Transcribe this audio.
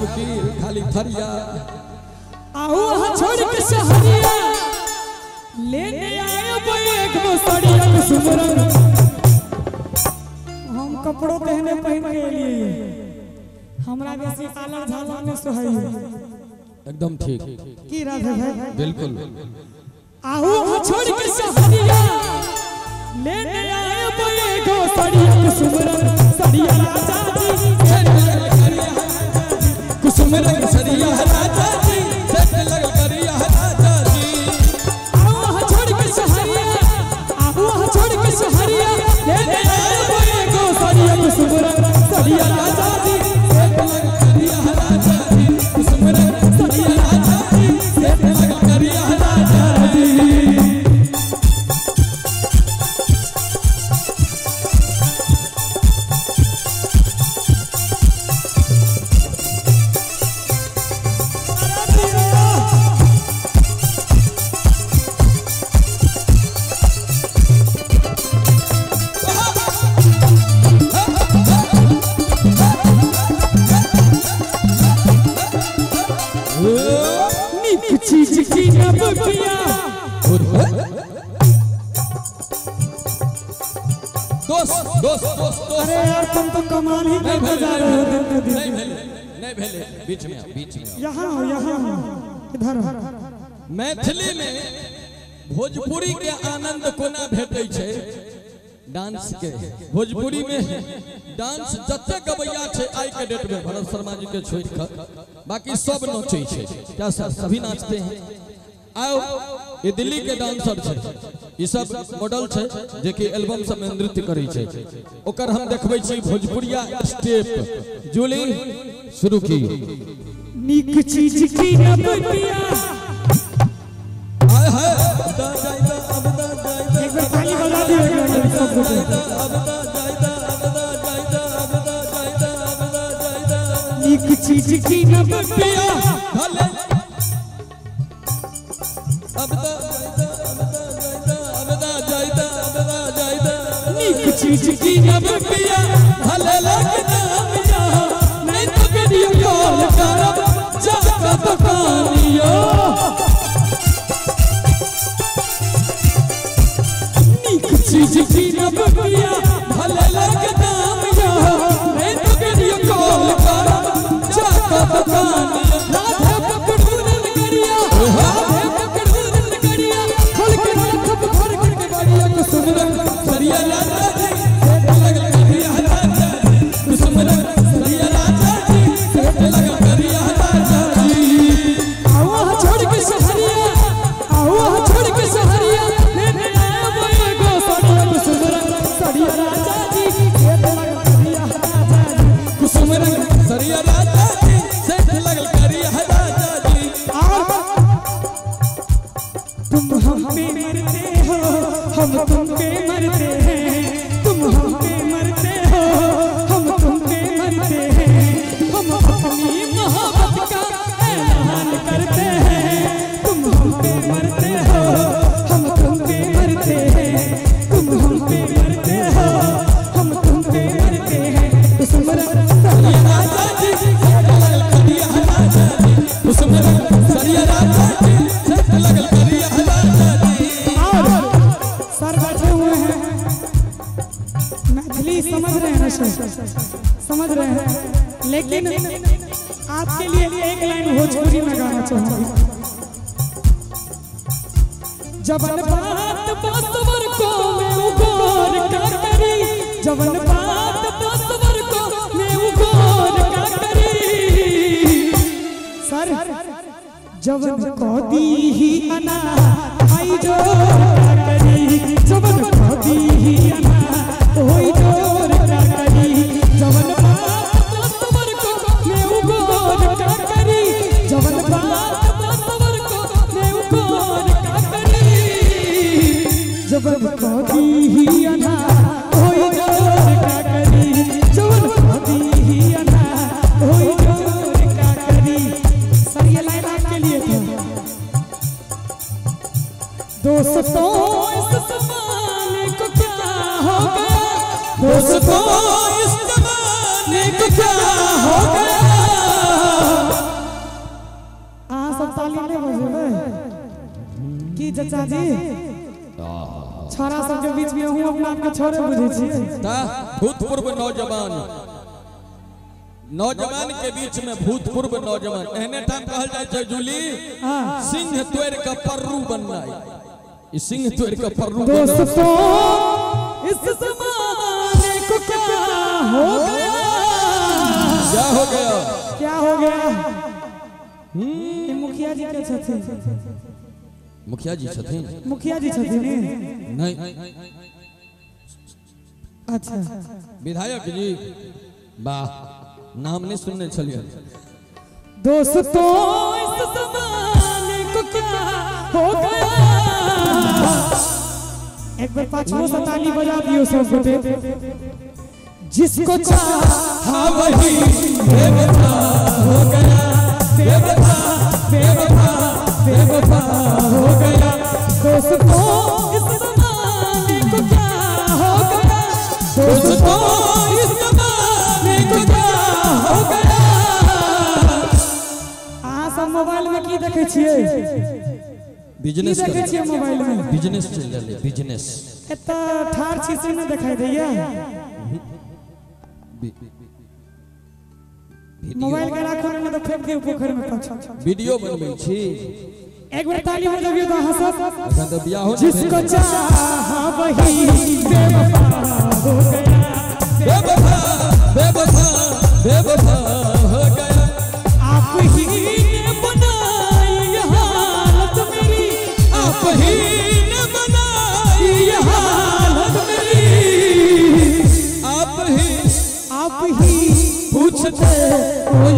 खायब की खाली थरिया। आओ वहाँ छोड़ के शहरिया लेने आए एक सड़िया कुसुम रंग। हम कपड़ों पहने पहन के लिए हमरा बेसी आला झाला ने सोहाई। एकदम ठीक की राधे भाई बिल्कुल। आओ वहाँ छोड़ के शहरिया लेने आए एक सड़िया कुसुम रंग सड़िया राजा जी कुसुम रंग सड़िया राजा जी सेठ लगल करिया राजा जी। आओ वहाँ छोड़ के शहरिया आओ वहाँ छोड़ के शहरिया लेने आए एक सड़िया कुसुम रंग सड़िया राजा जी सेठ लगल करिया राजा जी कुसुम रंग सड़िया राजा जी सेठ लगल करिया राजा जी। चीज की नब पिया दोस्त दोस्त दोस्त। अरे यार तुम तो कमाल ही करते जा रहे हो दिन पे दिन। नहीं भेले बीच में बीच में यहाँ हो यहाँ हो इधर हो। मैथिली में भोजपुरी के आनंद कोना भेटै छै डांस के। भोजपुरी में डांस जते गवैया छै आई के डेट में भरत शर्मा जी के छोड़ कर बाकी सब नचै छै। क्या सर सभी नाचते हैं? आओ ये दिल्ली के डांसर छै, ई सब मॉडल छै जे कि एल्बम सब में नृत्य करै छै। ओकर हम देखबै छी भोजपुरिया स्टेप। जूली शुरू की। नीक चीज की नब पिया हाय हाय दा जाय दा अब दा जाय दा। एक बार ताली बजा दियो एक बार सब गोटे। नीक चीज की नब पिया भले अब दा अब दा जाय दा अब दा जाय दा। नीक चीज की नब पिया भले लगना मिया नहीं तो वीडियो कॉल करब जाकर दुकानियो। नीक चीज की नब पिया भले लगना मिया नहीं तो वीडियो कॉल करब जाकर दुकानियो। राधे पकड़ू रन करिया राधे पकड़ू रन करिया खोल के रखब भर के बाड़िया कुसुम रंग सरिया राजा जी सेठ लगल करिया राजा जी कुसुम रंग सरिया राजा जी सेठ लगल करिया राजा जी। आओ वहाँ छोड़ के शहरिया आओ वहाँ छोड़ के शहरिया लेने आए वो एगो सड़िया कुसुम रंग सड़िया राजा जी सेठ लगल करिया राजा जी कुसुम रंग सरिया राजा जी सेठ लगल करिया राजा जी। और तुम हम पे मरते हो हम तुम पे मरते हैं तुम हम पे मरते हो हम तुम पे मरते हैं हम अपनी मोहब्बत का ऐलान करते हैं तुम हम पे मरते हो हम तुम पे मरते हैं तुम हम पे मरते हो हम तुम पे मरते हैं कुसुम रंग सरिया राजा जी सेठ लगल करिया राजा जी कुसुम रंग सरिया राजा जी सेठ लगल करिया राजा जी। और सर बैठे हुए हैं मैथिली समझ रहे हैं ना सर? समझ रहे हैं, लेकिन आपके लिए एक लाइन भोजपुरी में गाना चाहूंगी। जवन बात बसवर को मैं उगोर का करी जवन बात बसवर को मैं उगोर का करी सर जवन को दी ही अना आई जोर का करी जवन को दी ही अना होई जोर का करी जवन बात बसवर को मैं उगोर का करी जवन बात बसवर को मैं उगोर का करी जवन को दी ही अना होई जोर का करी जवन को दी ही अना होई जोर का करी। सर ये लाइन आपके लिए था। दोस्तों इस जमाने को क्या हो गया दोस्तों इस जमाने को क्या हो गया चाचा जी छोरा सबके बीच में हूँ अपना आपके छोरे बुझे छी। भूतपूर्व नौजवान, नौजवान के बीच में भूतपूर्व नौजवान एहने ठाम कहल जाय छै जूली सिंह तोड़ के पर्रू बननाइ। ई सिंह तोड़ के पर्रू। दोस्तों इस जमाने को क्या हो गया, क्या हो गया, क्या हो गया। मुखिया जी के छथिन, मुखिया जी छथिन, मुखिया जी छथिन नहीं, अच्छा विधायक जी, वाह नाम नहीं सुनने छलिए। दोस्तों इस जमाने को क्या हो गया। एक बार पांचों से ताली बजा दियो सब गोटे। जिसको चाहा वही बेवफा हो गया, बेवफा बेवफा बेवफा हो गया। दोस्तों इस जमाने को क्या हो गया, दोस्तों इस जमाने को क्या हो गया। अहाँ सब मोबाइल में की देखे छियै? बिजनेस देखे छियै मोबाइल में? बिजनेस चलि रहलै, बिजनेस। एतऽ ठाढ़ छी से नहि देखाइ दैया। मोबाइल के राखो ने तो फेंक दियो पोखर में पाछा। वीडियो बनबै छी। एक बार ताली बजाबियो तो अहाँ सब। एखन तऽ बियाहो जिसको चाहा वही बेवफा हो गया, बेवफा बेवफा बेवफा हो गया। आप ही ने बनाई ये हालत मेरी, आप ही ने बनाई ये हालत मेरी। आप ही आप ही पूछते कोई